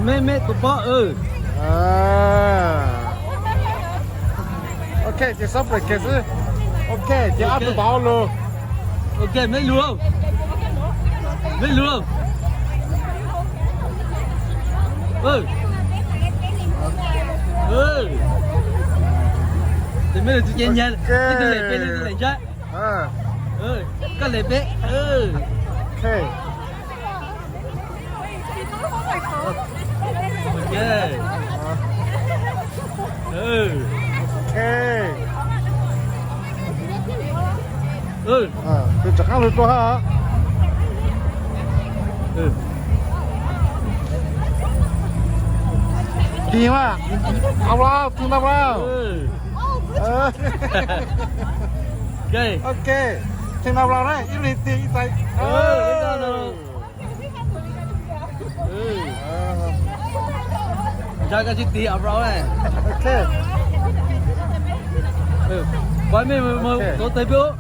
Meb, meb tus pob. Ok, ces xab pem kiag xwb. Ok, ces ob tug tau lus. Ok, meb lus. Meb lus. Ces meb lus tus ces nyag, ib tug lem peb, ib tug lem ntsa. Koj lem peb. Tus rov qab lug dua ha. Tig mas, au, au, tig ntau. Ok, tig ntau na, ib leeg tig ib tais. Ntsa koj tsis tig abroad. Pab mej mus tuav tawg peb.